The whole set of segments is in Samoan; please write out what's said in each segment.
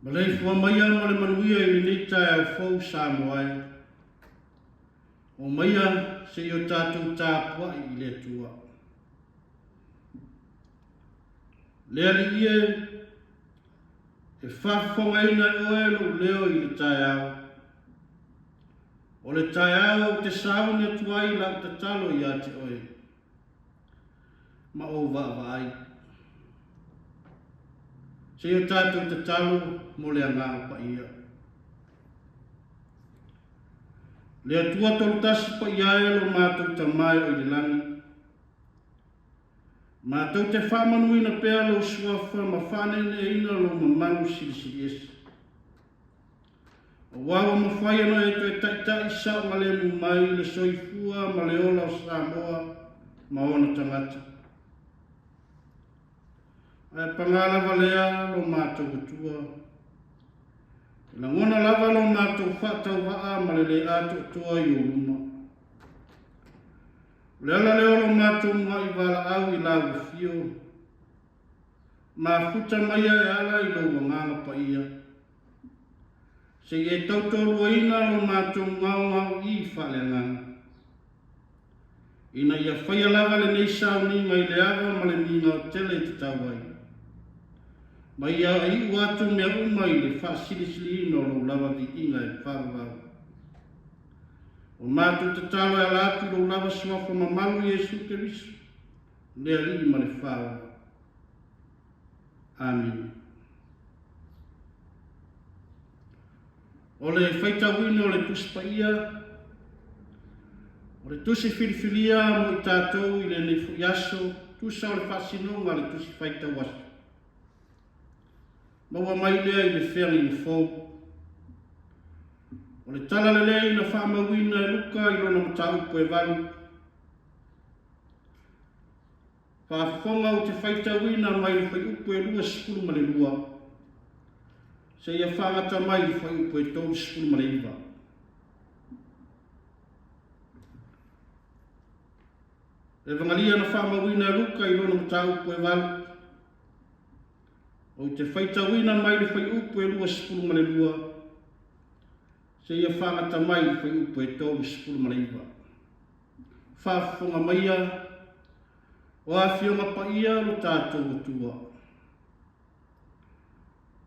Maleifua maia ma le manuia i lenei taeao fou Samoa e. Omaia se i o tatou tapuai i le Atua. Le Alii e, e faafofogaina e oe lou leo i le taeao. O le taeao ou te sauni atu ai lau tatalo ia te oe, ma ou vaavaai. Se i o tatou tatalo mo le Agaga Paia. Le Atua Tolutasi Paia e lo matou Tama e o i le lagi, matou te faamanuina pea lou suafa ma faaneeneeina lou mamalu silisili ese. Aua ua mafai ona e toe taitai saogalemu mai le soifua ma le ola o Samoa ma ona tagata. Ae paga lava lea lo matou Atua. E lagona lava lo matou faatauvaa ma le le atoatoa i ou luma. O le ala lea o lo matou mua'i valaau i lau afio, mafuta maia e ala i lou Agaga Paia. Se i e tautoaluaina lo matou gaogaoii faaleagaga, ina ia faia lava lenei sauniga i le ava ma le migao tele e tatau ai, ma ia iu atu mea uma i le faasilisiliina o lou lava viiga e faavavau. Ua matou tatalo e ala atu i lou lava suafa mamalu Iesu Keriso, le Alii ma le Faaola. Amene. O le faitauina o le Tusi Paia, o le Tusi filifilia mo i tatou i lenei foi aso, tusa o le faasinoga a le Tusi Faitau Aso. Maua mai lea i le feagaiga fou. O le tala lelei na faamauina e Luka i lona mataupu e 8, Faafofoga ou te faitauina mai le fuaiupu e 22 seia faagata mai le fuaiupu e 39. Evagalia na faamauina e Luka i lona mataupu e 8. Ou te faitauina mai le fuaiupu e 22 seia faagata mai le fuaiupu e 39. Faafofoga maia, o Afioga Paia lo tatou Atua.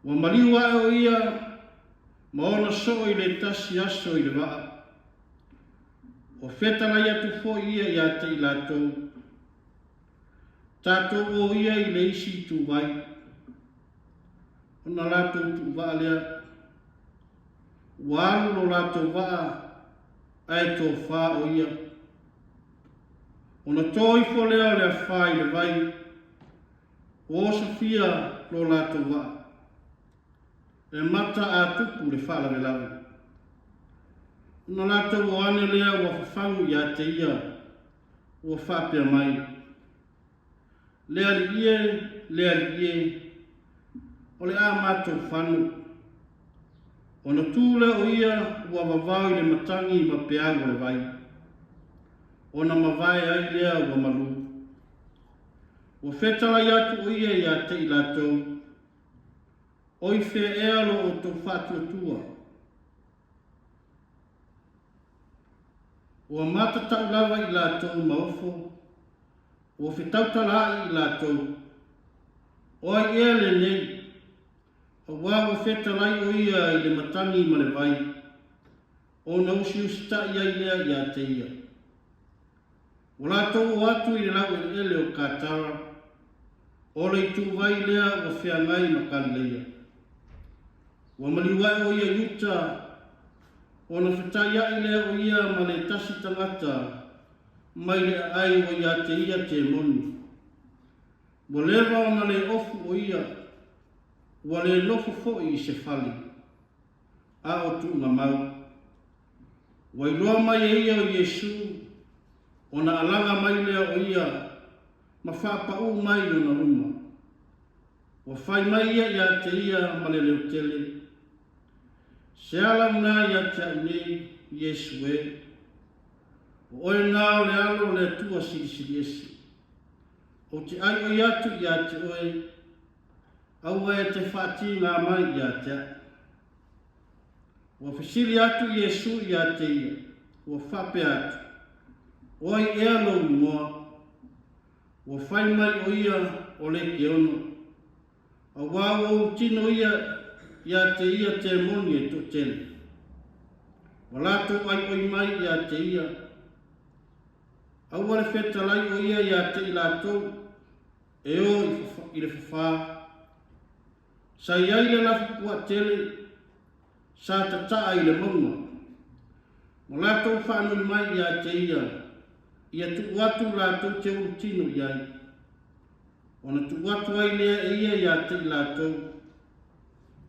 Ua maliu ae o ia ma ona soo i le tasi aso i le vaa. O fetalai atu foi ia ia te i latou. Tatou o ia i le isi ituvai, ona latou tuuvaa lea. Ua alu lo latou vaa ae tofa o ia. Ona to ifo lea o le afa i le vai, ua osofia lo latou vaa. E mata a tupu le faalavelave. Ona latou o ane lea ua fafagu ia te ia, ua faapea mai, Le Alii e, le Alii e, o le a matou fanu. Ona tu lea o ia ua vavao i le matagi ma peau o le vai. Ona mavae ai lea ua malu. Ua fetalai atu o ia ia te i latou, O i fea ea lo outou faatuatua? Ua matatau lava i latou ma ofo, Ua fetautalaai i latou, O ai ea lenei, auā ua fetalai o ia i le matagi ma le vai, ona usiusitai ai lea ia te ia. Ua latou o atu i le laueleele o Katara, o le ituvai lea ua feagai ma Kalileia. Ua maliu ae o ia i uta, ona fetaiai lea o ia ma le tasi tagata mai le aai ua ia te ia temoni. Ua leva ona le ofu o ia. Ua le nofo foi i se fale, a o tuugamau. Ua iloa mai e ia o Iesu, ona alaga mai lea o ia ma faapaū mai i ona luma. Ua fai mai ia ia te ia ma le leo tele, Se ala lena ia te au nei, Iesu e. O oe na o le Alo o le Atua Silisili Ese. Ou te aioi atu ia te oe, aua e te faatigā mai ia te au. Ua fesili atu Iesu ia te ia, ua faapea atu, O ai ea lou igoa? Ua fai mai ʻo ia o Lekeono, auā ua ulutino ia iā te ia temoni e toatele. Ua latou ʻaiʻoi mai iā te ia, aua le fetalai ʻo ia iā te i latou e o i le fafā. Sa i ai le lafu puaa tele, sa tataa i le mauga. Ua latou faanoi mai ia te ia, ia tuu atu latou te ulutino i ai. Ona tuu atu ai lea e ia ia te i latou,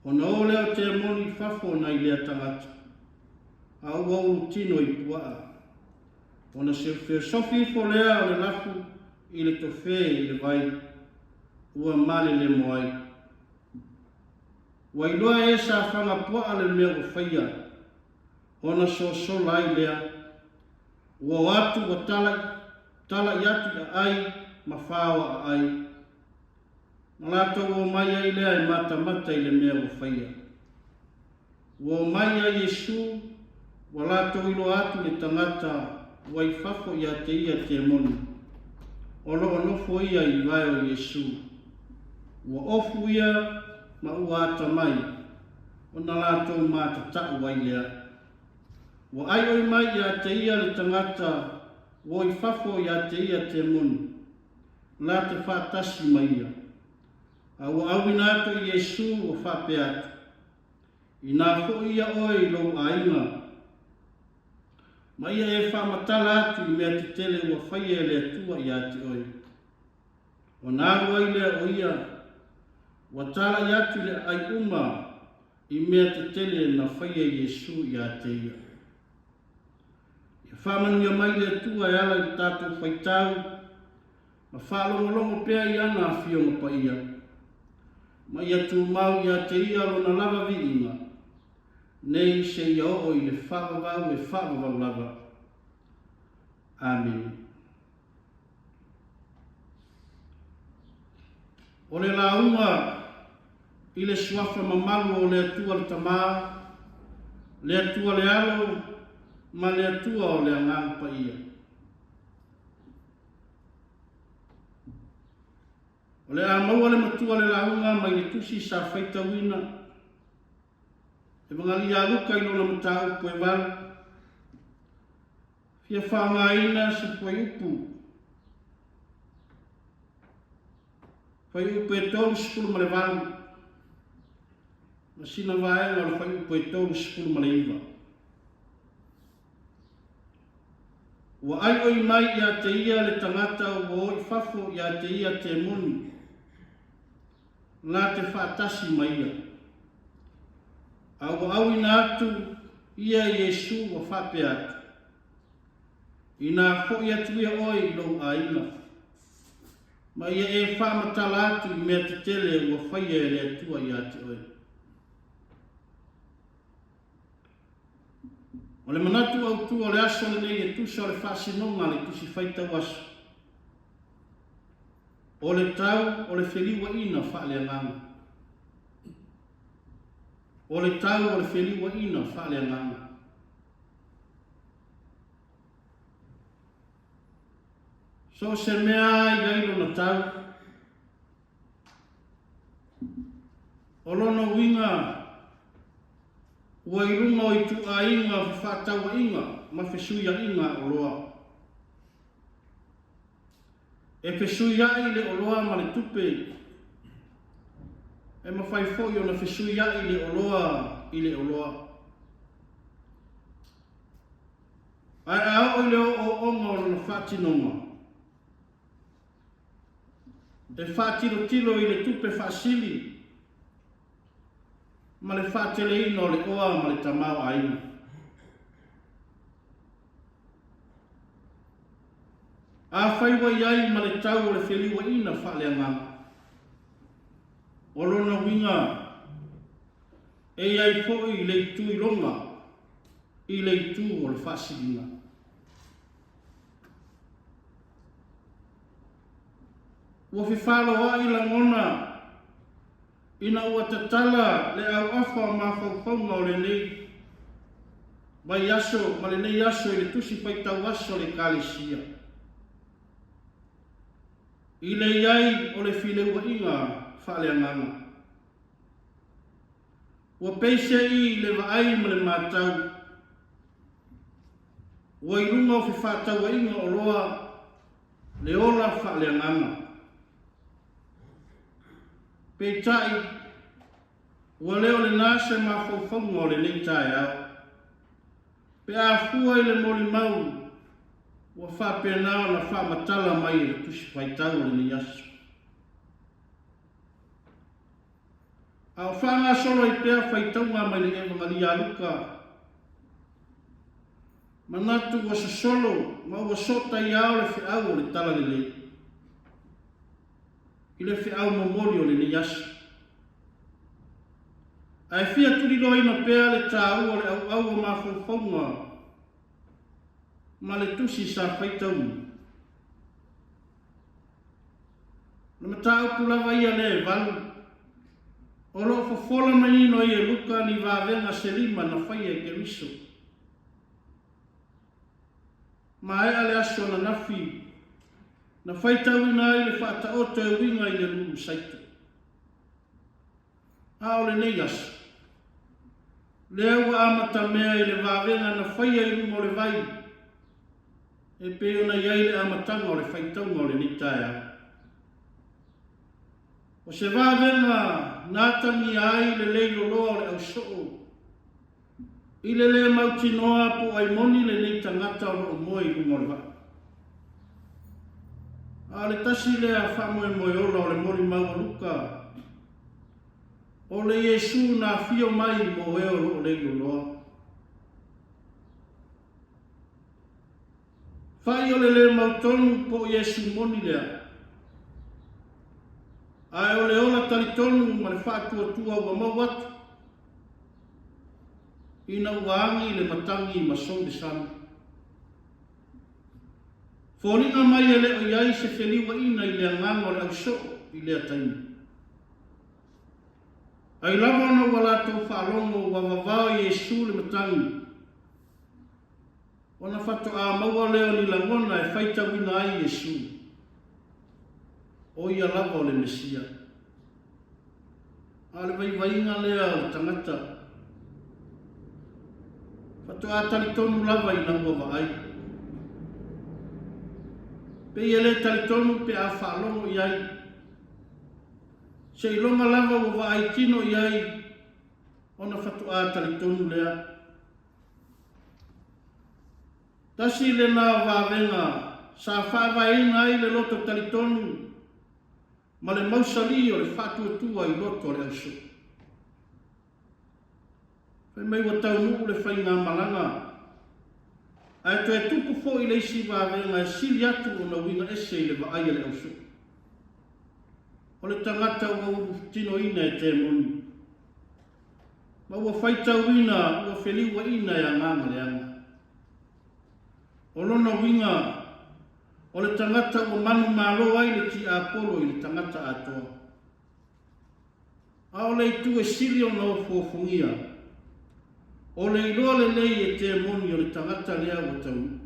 ona o lea o temoni i fafo nai lea tagata, a ua ulutino i puaa. Ona feosofi ifo lea o le lafu i le tofe i le vai, ua malelemo ai. Ua iloa e sa faga puaa le mea ua faia, ona sosola ai lea. Ua o atu ua talaʻi atu i aai ma faoa aai. Na latou omai ai lea e matamata i le mea ua faia. Ua omai ia Iesu, ua latou iloa atu le tagata ua i fafo ia te ia temoni, o lo o nofo ia i vae o Iesu. Ua ofu ia ma ua atamai, ona latou matatau ai lea. Ua aioi mai ia te ia le tagata ua i fafo ia te ia temoni, la te faatasi ma ia. A ua auina atu i Iesu ua faapea atu, Inā foi ia oe i lou aiga, ma ia e faamatala atu i mea tetele ua faia e le Atua ia te oe. Ona alu ai lea o ia, ua talaʻi atu i le aai uma i mea tetele na faia e Iesu ia te ia. Ia faamanuia mai le Atua e ala i le tatou faitau, ma faalogologo pea i ana Afioga Paia, ma ia tumau ia te ia lona lava viiga, nei seia oo i le faavavau e faavavau lava. Amene. O le lauga i le suafa mamalu o le Atua le Tama, le Atua le Alo, ma le Atua o le Agaga Paia. O le a maua le matua le lauga mai le tusi sa faitauina Evagalia a Luka i lona mataupu e 8. Fia faaaogaina se fuaiupu fuaiupu e 38 ma sina vaega o le fuaiupu e 39. Ua aioi mai ia te ia le tagata ua o i fafo ia te ia temoni, la te faatasi ma ia. A ua auina atu ia i Iesu ua faapea atu, Inā foi atu ia oe i lou aiga, ma ia e faamatala atu i mea tetele ua faia e le Atua ia te oe. O le manatu autu o le aso lenei e tusa o le faasinoga a le Tusi Faitau Aso, o le tau o le feliuaina faaleagaga. O le tau o le feliuaina faaleagaga. So o se mea i ai lona tau, O lona uiga, ua i luga o ituaiga fefaatauaiga ma fesuiaiga oloa. E fesuiai le oloa ma le tupe, e mafai foi ona fesuiai le oloa i le oloa. Ae a oo i le ooooga o lona faatinoga, E faatilotilo i le tupe faasili. ma le faateleina o le oa ma le tamaoaiga. Afai ua i ai ma le tau o le feliuaiina faaleagaga, o lona uiga e i ai foi le itu iloga i le itu o le faasiliga. Ua fefaloai lagona ina ua tatala le auafa o mafaufauga o lenei vaiaso ma lenei aso i le Tusi Faitau Aso a le Ekalesia, i le i ai o le fileuaiga faaleagaga. Ua peisei i le vaai ma le matau, ua i luga o fefaatauaiga oloa le ola faaleagaga. Peitai, ua le o lena se mafaufauga o lenei taeao, pe a fua i le molimau ua faapena ona faamatala mai e le Tusi Faitau o lenei aso. A o faagasolo ai pea faitauga mai le Evagalia a Luka, manatu ua sosolo ma ua sootaiao le feau o le Talalelei i le feau momoli o lenei aso. Ae fia tuliloaina pea le taua o le auau o mafaufauga ma le tusi sa faitauina. O le mataupu lava ia lea e valu, o lo o fofola manino ai e Luka ni vavega se lima na faia e Keriso. Maea le aso ananafi na faitauina ai le faataoto e uiga i le lulu saito. A o lenei aso, lea ua amatamea i le vavega na faia i luga o le vai, e pei ona i ai le amataga o le faitauga o lenei taeao. O se vavega na atagia ai le leiloloa o le ausoo, i le le mautinoa po o ai moni lenei tagata o lo o moe i luga o le vaa. A o le tasi lea faamoemoe ola o le molimau a Luka, o le Iesu na afio mai mo e o lo o leiloloa. Fai o le le mautonu po o Iesu moni lea, ae o le ola talitonu ma le faatuatua ua mau atu ina ua agi le matagi ma sou le sami. Foliga mai e le o i ai se feliuaiina i le agaga o le ausoo i lea taimi. Ai lava ona ua latou faalogo ua vavao Iesu le matagi, ona faatoa maua lea o ni lagona e faitauina ai Iesu, o ia lava o le Mesia. A o le vaivaiga lea o le tagata, faatoa talitonu lava ina ua vaai. Pei e le talitonu pe a faalogo i ai, seiloga lava ua vaai tino i ai ona faatoa talitonu lea. Tasi lena o vavega sa faavaeina ai le loto talitonu ma le mausali o le faatuatua i loto o le ausoo. Fai mai ua taunuu le faigamalaga, ae toe tupu foi le isi vavega e sili atu ona uiga ese i le vaai a le ausoo. O le tagata ua ulutinoina e temoni, ma ua faitauina ua feliuaina e agaga leaga. O lona uiga, o le tagata ua manumalo ai le tiapolo i le tagata atoa. A o le itu e sili ona ofuofugia, o le iloa lelei e temoni o le tagata lea ua taunuu.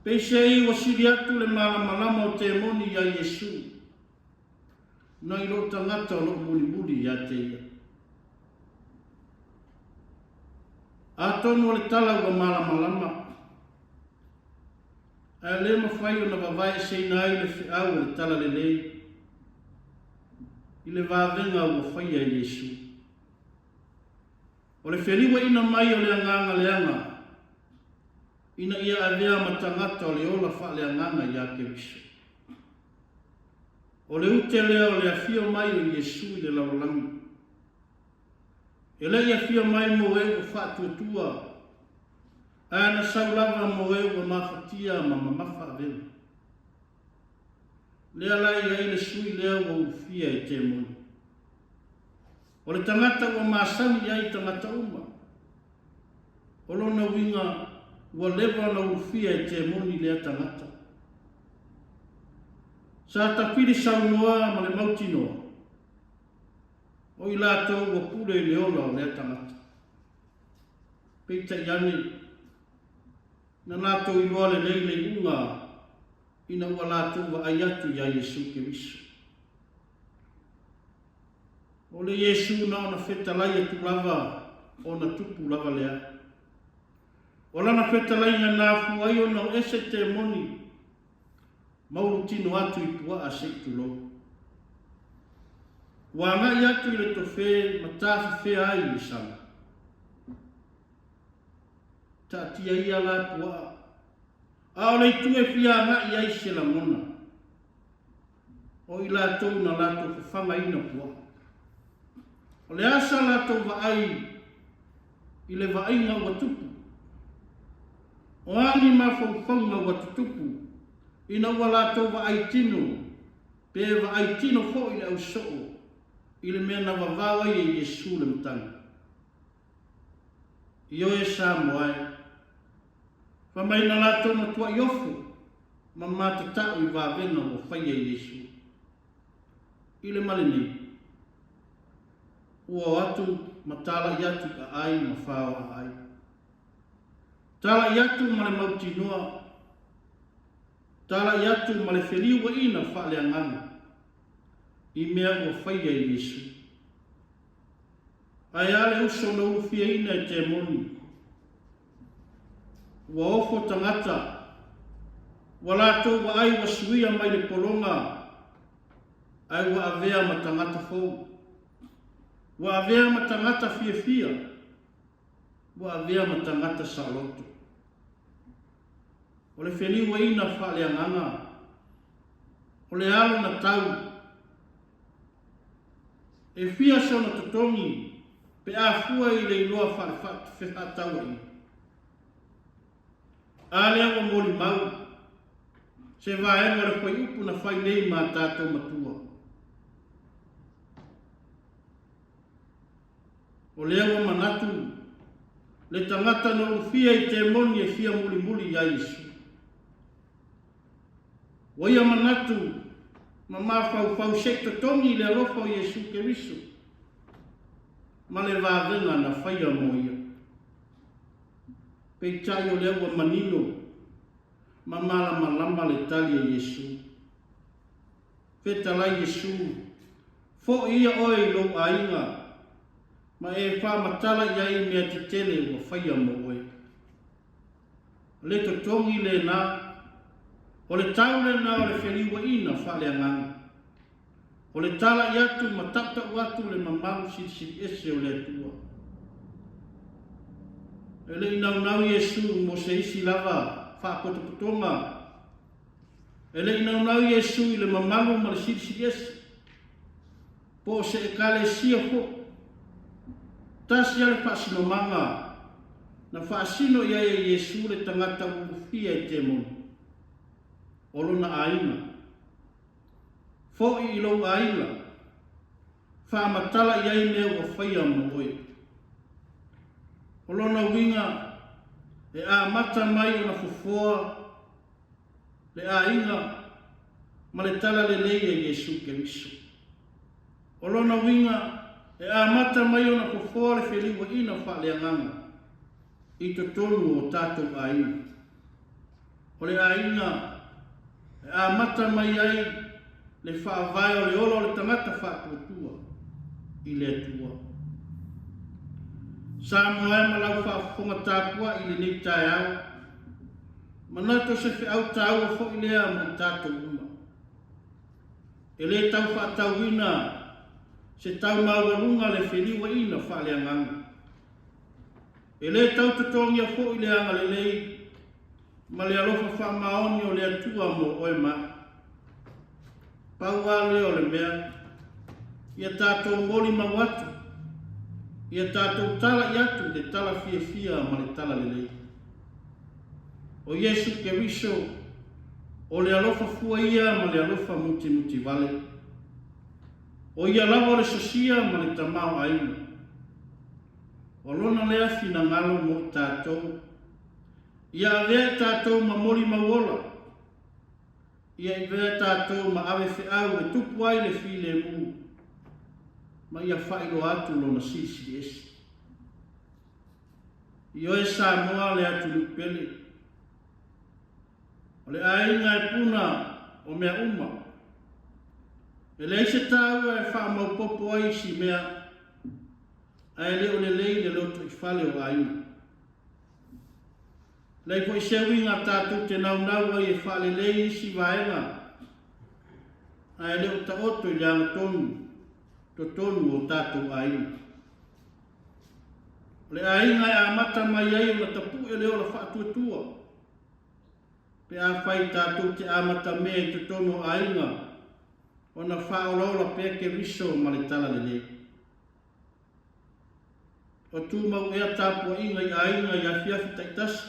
Peisei ua sili atu le malamalama o temoni iā Iesu nai lou tagata o lo o mulimuli ia te ia. Atonu o le tala ua malamalama, ae le mafai ona vavaeeseina ai le feau o le talalelei i le vavega ua faia e Iesu. O le feliuaina mai o le agaga leaga ina ia avea ma tagata o le ola faaleagaga iā Keriso. O le ute lea o le afio mai o Iesu i le lalolagi. E le i afio mai mo e ua faatuatua, ae na sau lava mo e ua mafatia ma mamafa avega. Lea la e i ai le sui lea ua ulufia e temoni. O le tagata ua masani i ai tagata uma. O lona uiga ua leva ona ulufia e temoni lea tagata. Sa tafili saunoa ma le mautinoa, o i latou ua pule i le ola o lea tagata. Peitai ane, na latou iloa lelei le iuga ina ua latou vaai atu iā Iesu Keriso. O le Iesu na ona fetalai atu lava ona tupu lava lea. O lana fetalaiga na afua ai ona o ese temoni ma ulutino atu i puaa se i tulou. Ua agai atu i le tofe ma tafefea ai i le sami. Taatia ia la puaa, a o le itu e fia agai i ai se lagona, o i latou na latou fafagaina puaa. O le a sa latou vaai i le vaaiga ua tupu? O a ni mafaufauga ua tutupu ina ua latou vaai tino pe vaai tino foi le ausoo i le mea na vavao ai e Iesu le matagi? Ioe Samoa e, fai mai na latou matuai ofo ma matatau i vavega ua faia e Iesu. I le male nei, ua o atu ma talai atu i aai ma fao aai. Talai atu ma le mautinoa, talai atu ma le feliuaina faaleagaga i mea ua faia e Iesu. Ae a le uso na ulufiaina e temoni? Ua ofo tagata, ua latou vaai ua suia mai le pologa, ae ua avea ma tagata fou. Ua avea ma tagata fiafia, ua avea ma tagata saoloto. O le feliuaina faaleagaga, o le alo na tau, E fia sona totogi pe a fua i le iloa faale-fefaatauaiga? A lea ua molimau se vaega o le fuaiupu na fai nei ma tatou matua. O lea ua manatu le tagata na ulufia i temoni e fia mulimuli iā Iesu. Ua ia manatu ma mafaufau se i totogi i le alofa o Iesu Keriso ma le vavega na faia mo ia. Peitai o lea ua manino ma malamalama le tali a Iesu. Fetalai Iesu, fo'i ia oe i lou aiga ma e faamatala i ai mea tetele ua faia mo oe. Le totogi lena, o le tau lena o le feliuaina faaleagaga, o le tala'i atu ma tautau atu le mamalu silisili ese o le Atua. E le i naunau Iesu mo se isi lava faapotopotoga, e le i naunau Iesu i le mamalu ma le silisili ese, po o se Ekalesia foi. Tasi lava le faasinomaga na faasino i ai e Iesu le tagata ua ulufia e temoni, o lona aiga. Fo'i i lou aiga, faamatala i ai mea ua faia mo oe. O lona uiga, e amata mai ona fofoa le aiga ma le talalelei a Iesu Keriso. O lona uiga, e amata mai ona fofoa le feliuaina faaleagaga i totonu o tatou aiga. O le aiga e amata mai ai le faavae o le ola o le tagata faatuatua i le Atua. Samoa e ma lau faafofoga tapuai i lenei taeao, Manatu o se feau taua foi lea mo i tatou uma. E le tau faatauina se tau maualuga le feliuaina faaleagaga. E le tau totogia foi le agalelei ma le alofa faamaoni o le Atua mo oe ma au. Pau lava lea o le mea, ia tatou molimau atu. Ia tatou talaʻi atu i le tala fiafia ma le tala lelei. O Iesu Keriso, o le alofa fua ia ma le alofa mutimuti vale. O ia lava o le sosia ma le tamaoaiga. O lona lea finagalo mo i tatou. Ia avea i tatou ma molimau ola. Ia avea tatou ma ave feau e tupu ai le filemu, ma ia faailoa atu lona silisili ese. Ioe Samoa le atunuu pele. O le aiga e puna o mea uma. E leai se taua e faamaopopo ai isi mea, ae le o lelei le lotoifale o aiga. Leai foi se uiga tatou te naunau ai e faalelei isi vaega, ae le o taoto i le agatonu totonu o tatou aiga. O le aiga e amata mai ai ona tapue le ola faatuatua, pe afai tatou te amatamea i totonu o aiga ona faaolaola pea Keriso ma le Talalelei. O tumau ea tapuaiga i aiga i afiafi taitasi?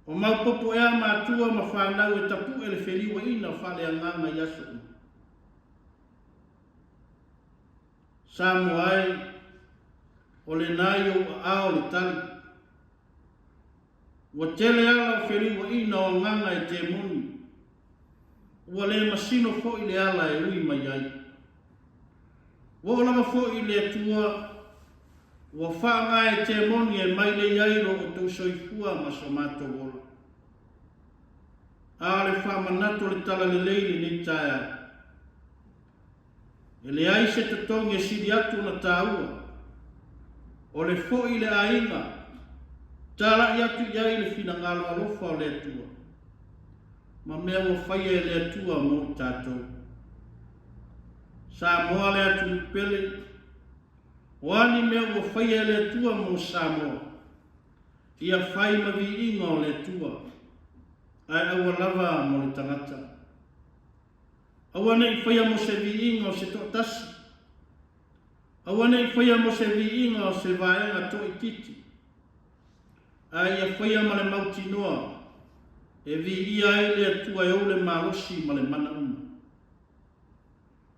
O maopopo ea matua ma fanau e tapue le feliuaina faaleagaga i aso uma? Samoa e, o lena i ou aao le tali. Ua tele ala o feliuaina o agaga e temoni. Ua le masino foi le ala e ui mai ai. Ua oo lava foi i le Atua, ua faaaoga e temoni e mailei ai lo outou soifua ma so matou ola. A o le faamanatu o le Talalelei i lenei taeao, E leai se totogi e sili atu ona taua, o le foi i le aiga, talai atu i ai le finagalo alofa o le Atua, ma mea ua faia e le Atua mo i tatou. Samoa le atunuu pele, o a ni mea ua faia e le Atua mo Samoa, ia fai ma viiga o le Atua, ae aua lava mo le tagata. Aua ne i faia mo se viiga o se toatasi. Aua ne i faia mo se viiga o se vaega toaitiiti, ae ia faia ma le mautinoa e viia ai le Atua e ou le malosi ma le mana uma.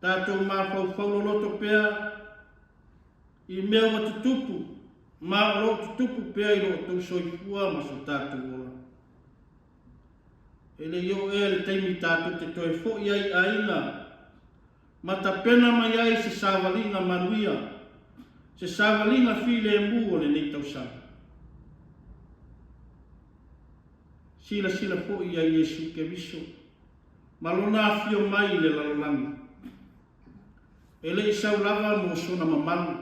Tatou mafaufau loloto pea i mea ua tutupu ma o lo o tutupu pea i lo outou soifua ma so tatou ola. E le i oo ea le taimi tatou te toe foi ai i aiga ma tapena mai ai se savaliga manuia, se savaliga filemu o lenei tausaga. Silasila foi ia Iesu Keriso ma Lona afio mai i le lalolagi. E le i sau lava mo sona mamalu.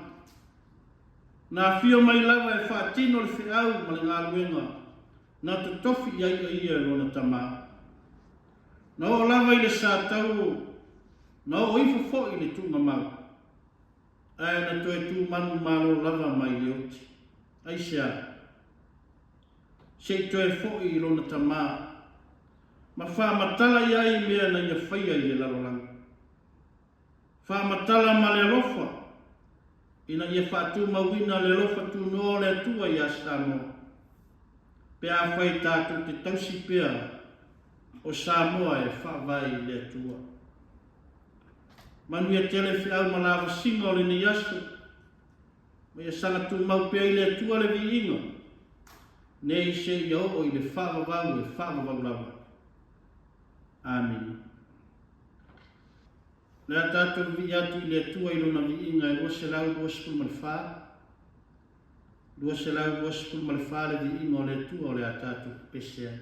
Na afio mai lava e faatino le feau ma le galuega Na totofi i ai o ia e lona tama. Na oo lava i le sa tauo, na oo ifo foi i le tuugamau, ae na toe tu manumalo lava mai le oti. Aisea? Se i toe foi i lona tama, ma faamatala i ai mea na ia faia i le lalolagi. Faamatala ma le alofa, ina ia faatumauina le alofa tunoa o le Atua iā Samoa, pe afai tatou te tausi pea o Samoa e faavae i le Atua. Manuia tele feau ma lavasiga o lenei aso, ma ia saga tumau pea i le Atua le viiga, nei seia oo i le faavavau e faavavau lava. Amene. O le a tatou vivii atu i le Atua i Lona viiga e 224, 224 le viiga o le Atua o le a tatou pepese ai.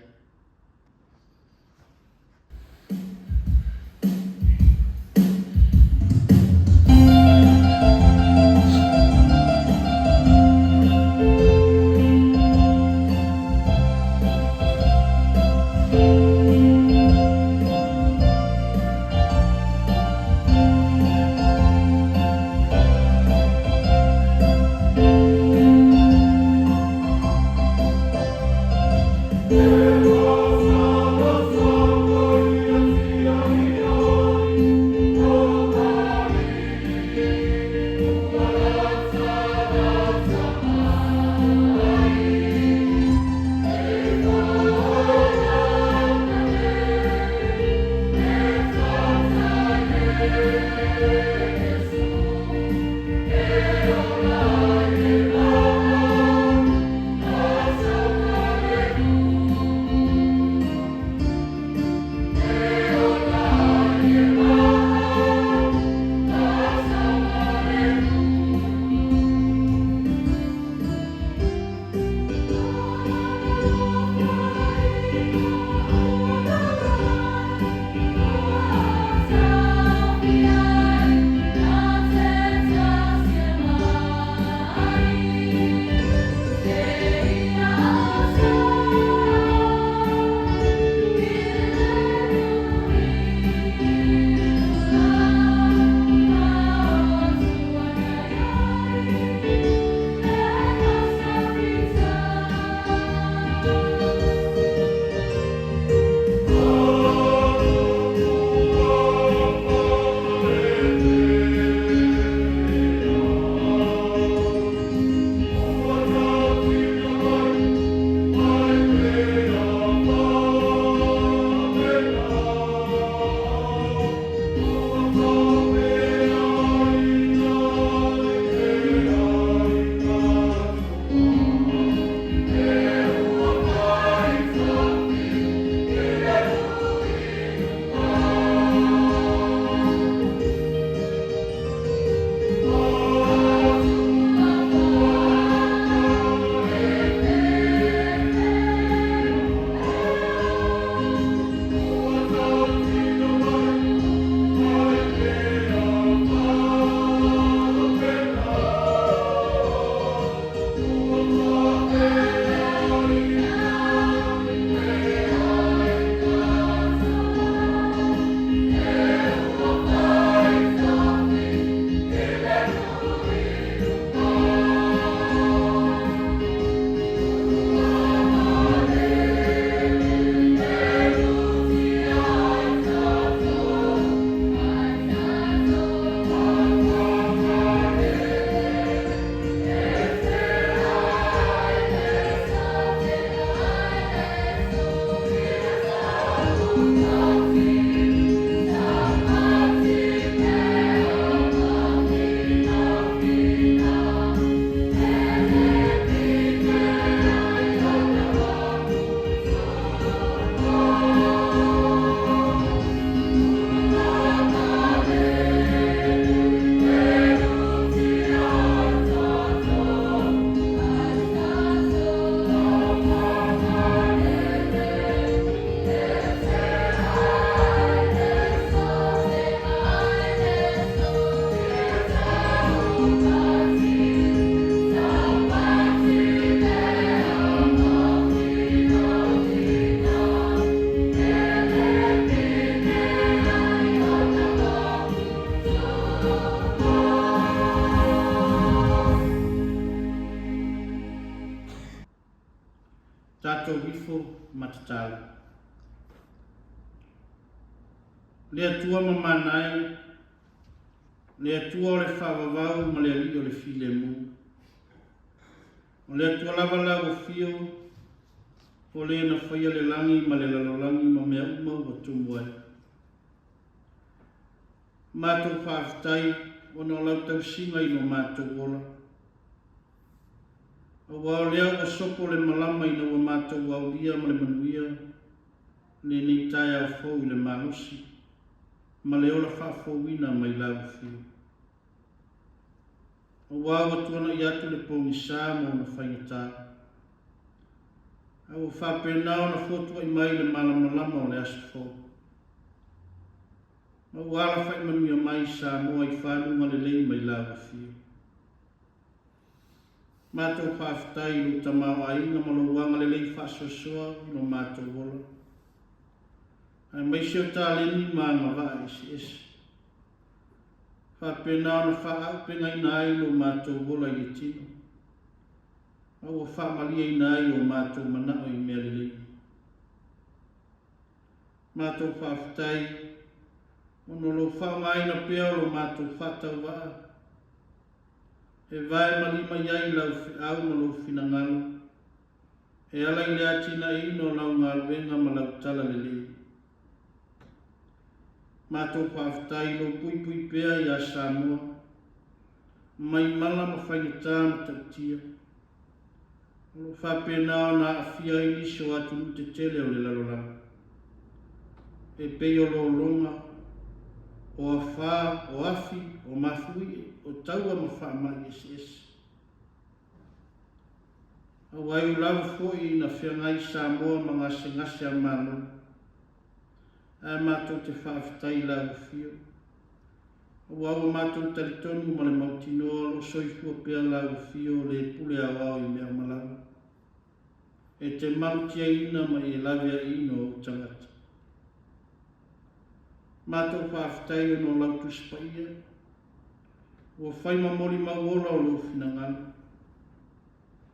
ifo ma tatalo. Le Atua mamana e, le Atua o le faavavau ma le Alii o le filemu. O le Atua lava lau afio, o le na faia le lagi ma le lalolagi ma mea uma ua tumu ai. Matou faafetai ona o lau tausiga i lo matou ola. Aua o lea ua sopo le malama ina ua matou aulia ma le manuia lenei taeao fou i le malosi ma le ola faafouina mai lau afio. Aua ua tuanai atu le pogisa ma ona faigata, a ua faapena ona fotuai mai le malamalama o le aso fou. Ma ua alafai manuia mai Samoa i fanuga lelei mai lau afio. Matou faafetai i lou tamaoaiga ma lou agalelei faasoasoa i lo matou ola, aemaise o taleni ma agavaa eseese. Faapena ona faaaupegaina ai lo matou ola i le tino, ma ua faamalieina ai o matou manao i mea lelei. Matou faafetai ona o lou faaaogaina pea o lo matou faatauvaa e vae ma lima i ai lau feau ma lou finagalo e ala i le atinaeina o lau galuega ma lau tala lelei. Matou faafetai i lou puipui pea iā Samoa mai mala ma faigata ma tautia. O lo o faapena ona aafia ai nisi o atunuu tetele o le lalolagi, e pei o lologa, o afā, o afi, o mafuie, o taua ma faamai eseese. Aua e ui lava foi ina feagai Samoa ma gasegase a Malo, ae matou te faafetai i lau afio, Aua ua matou talitonu ma le mautinoa o lo o soifua pea lau afio le pule aoao i mea uma lava, e te malutiaina ma e laveaiina o ou tagata. Matou faafetai ona o lau Tusi Paia, ua fai ma molimau ola o lou finagalo,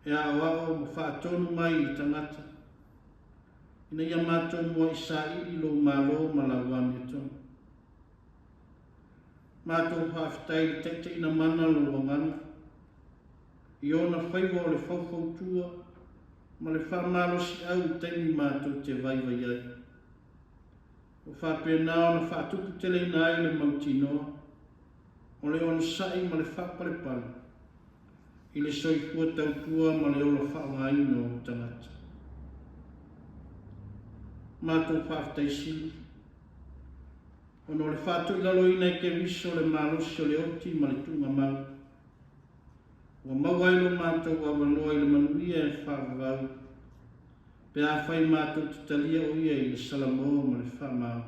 e aoao ma faatonu mai i tagata, ina ia matou muai saili lou Malo ma lau amiotonu. Matou faafetai i le taitaiina mana o lou agaga, i ona faiva o le faufautua ma le faamalosiau i taimi matou te vaivai ai. Ua faapena ona faatuputeleina ai le mautinoa o le onosai ma le faapalepale i le soifua tautua ma le ola faaaogaina o ou tagata. Matou faafetai sili. Ona o le faatoilaloina e Keriso o le malosi o le oti ma le tuugamau, ua maua ai lo matou avanoa i le manuia e faavavau, pe afai matou te talia o ia i le salamo ma le faamaoni.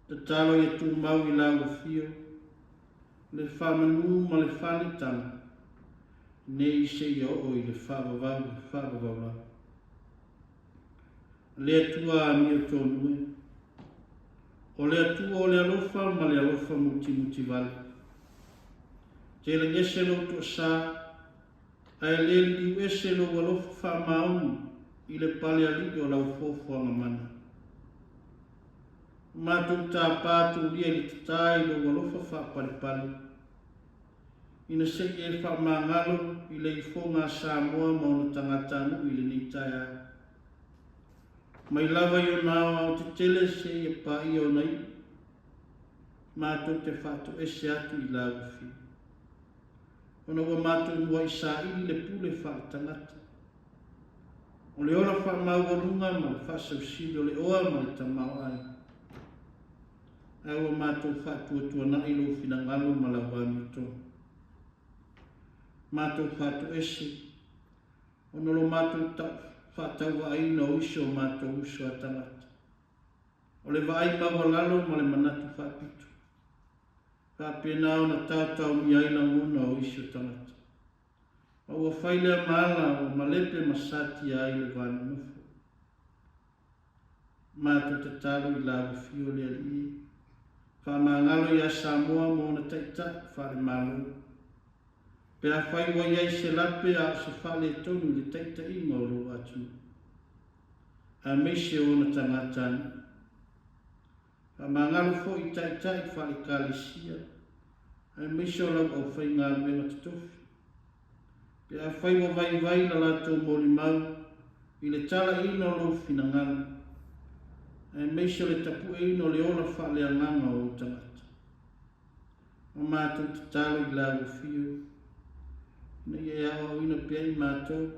Tatalo ia tumau i lau afio le faamanu ma le faanetaga, nei seia oo i le faavavau e faavavau lava. Le Atua amiotonu e. O le Atua o le alofa ma le alofa mutimutivale. Te lagese lou toasa, ae le liliu ese lou alofa faamaoni i le pale alii o lau foafoaga mana. O matou tapa tulia i le tata i lou alofa faapalepale, ina se i e faamagalo i le ifoga a Samoa ma ona tagatanuu i lenei taeao. Mai lava i ona aoaotetele seia paia ona iu, matou te faatoese atu i lau afio. Ona ua matou muai saili le pule faaletagata, o le ola faamaualuga ma le faasausili o le oa ma le tamaoaiga, ae ua matou faatuatuanai lou finagalo ma lau amiotonu. Matou faatoese ona o lo matou faatauvaaina o isi o matou uso a tagata, o le vaai maualalo ma le manatu faapito, faapena ona taotaomia ai lagona o isi o tagata. Ma ua fai lea ma ala ua malepe ma satia ai le va nonofo. Matou tatalo i lau afio le Alii e faamagalo iā Samoa ma ona taitai faale-Malo. Pe afai ua i ai se lape a o se faaletonu i le taitaiga o lou atunuu. Aemaise o ona tagatanuu. Faamagalo foi i taitai faale-Ekalesia, aemaise o lau aufaigaluega totofi, pe afai ua vaivai la latou molimau i le talaiina o lou finagalo, aemaise o le tapueina o le ola faaleagaga o ou tagata. Ma matou tatalo i lau Afio, ina ia e aoaoina pea i matou,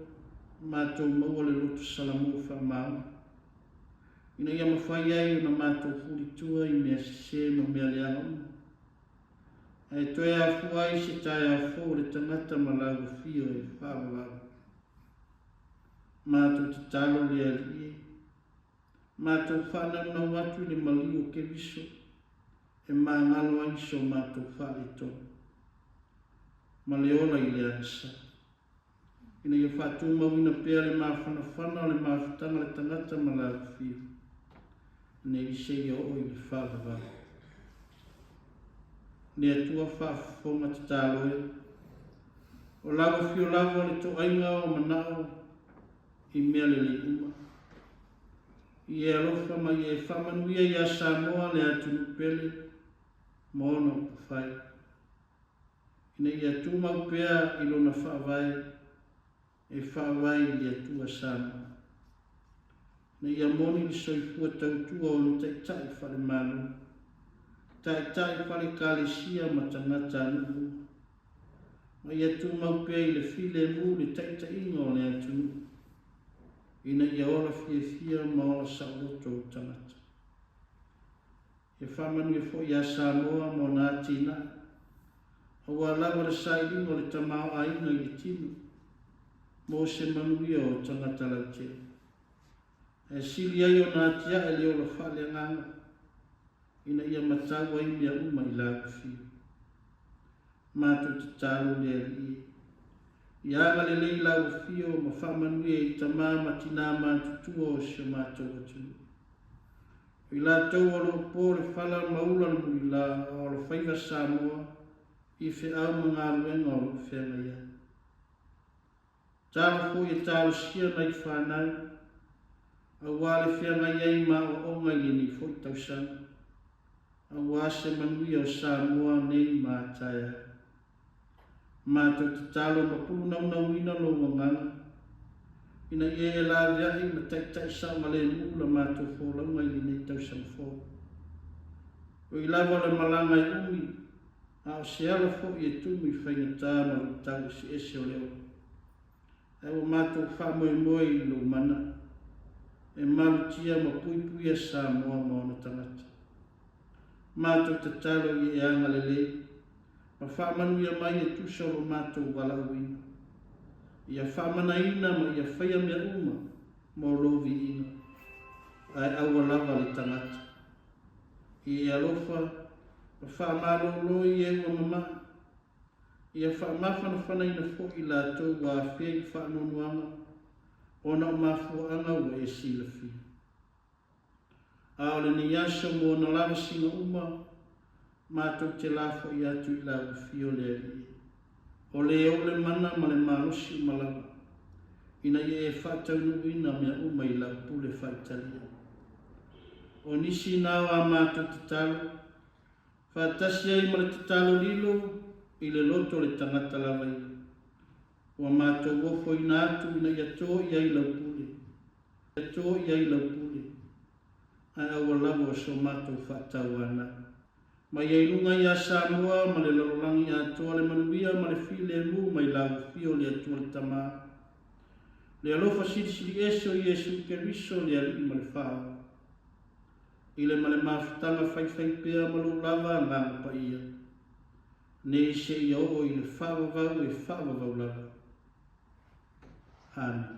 ma matou maua le loto salamo faamaoni, ina ia mafai ai ona matou fulitua i mea sese ma mea leaga uma, ae toe afua ai se taeao fou o le tagata ma lau Afio e faavavau. Matou tatalo le Alii e, matou faanaunau atu i le maliu o Keriso e magalo ai so matou faaletonu ma le ola i le agasala, ina ia faatumauina pea le mafanafana o le mafutaga a le tagata ma lau Afio, nei seia oo i le faavavau. Le Atua faafofoga tatalo e, o lau Afio lava o le toaiga o manao i mea lelei uma. I e alofa ma i e faamanuia iā Samoa le atunuu pele ma ona upufai, ina ia tumau pea i lona faavae e faavae i le Atua Samoa, ina ia moni le soifua tautua o ona taitai faale-Malo, taitai faale-Ekalesia ma tagatanuu uma, ma ia tumau pea i le filemu le taitaiga o le atunuu, ina ia ola fiafia ma ola saoloto ou tagata. Ia faamanuia foi iā Samoa ma ona atinae, aua lava le sailiga o le tamaoaiga i le tino, mo se manuia o tagata lautele. Ae sili ai ona atiae le ola faaleagaga, ina ia matau ai mea uma i lau afio. Matou tatalo le Alii e. Ia agalelei lau afio ma faamanuia i tama ma tina matutua o si o matou atunuu. O i latou o lo o po le fala ma ula le mulila a o alofaiva Samoa i feau ma galuega o lo o feagai ai. Talo foi e talosia nai fanau aua le feagai ai ma aoaoga i lenei foi tausaga, aua se manuia o Samoa nei ma a taeao. Matou tatalo ma pulunaunauina lou agaga, ina ia e laveai ma taitai saogalemu la matou folauga i lenei tausaga fou. O i lava o le malaga e umi, a o se ala foi e tumu i faigata ma luitau eseese o le ola. Ae ua matou faamoemoe i lou mana e malutia ma puipuia Samoa ma ona tagata. Matou tatalo i e agalelei ma faamanuia mai e tusa o lo matou valaauina. Ia faamanaina ma ia faia mea uma mo lou viiga, ae aua lava le tagata. I e alofa ma faamalolo i e ua mamae, ia faamafanafanaina foi i latou ua afea i le faanoanoaga ona o mafuaaga ua e silafia. A o lenei aso mo ona lavasiga uma, matou te lafoai atu i lau Afio le Alii, o le ou le mana ma le malosi uma lava, ina ia e faataunuuina mea uma i lau pule faaitalia. O nisi na o a matou tatalo, faatasi ai ma le tatalo lilo i le loto o le tagata lava ia, ua matou ofoina atu ina ia to i ai lau pule, ia to i ai lau pule, ae aua lava o so matou faatauanau. Ma ia i luga iā Samoa ma le lalolagi atoa le manuia ma le filemu mai lau Afio le Atua le Tama, le alofa silisili ese o Iesu Keriso le Alii ma le Faaola, i le ma le mafutaga faifaipea ma lou lava Agaga Paia, nei seia oo i le faavavau e faavavau lava. Amene.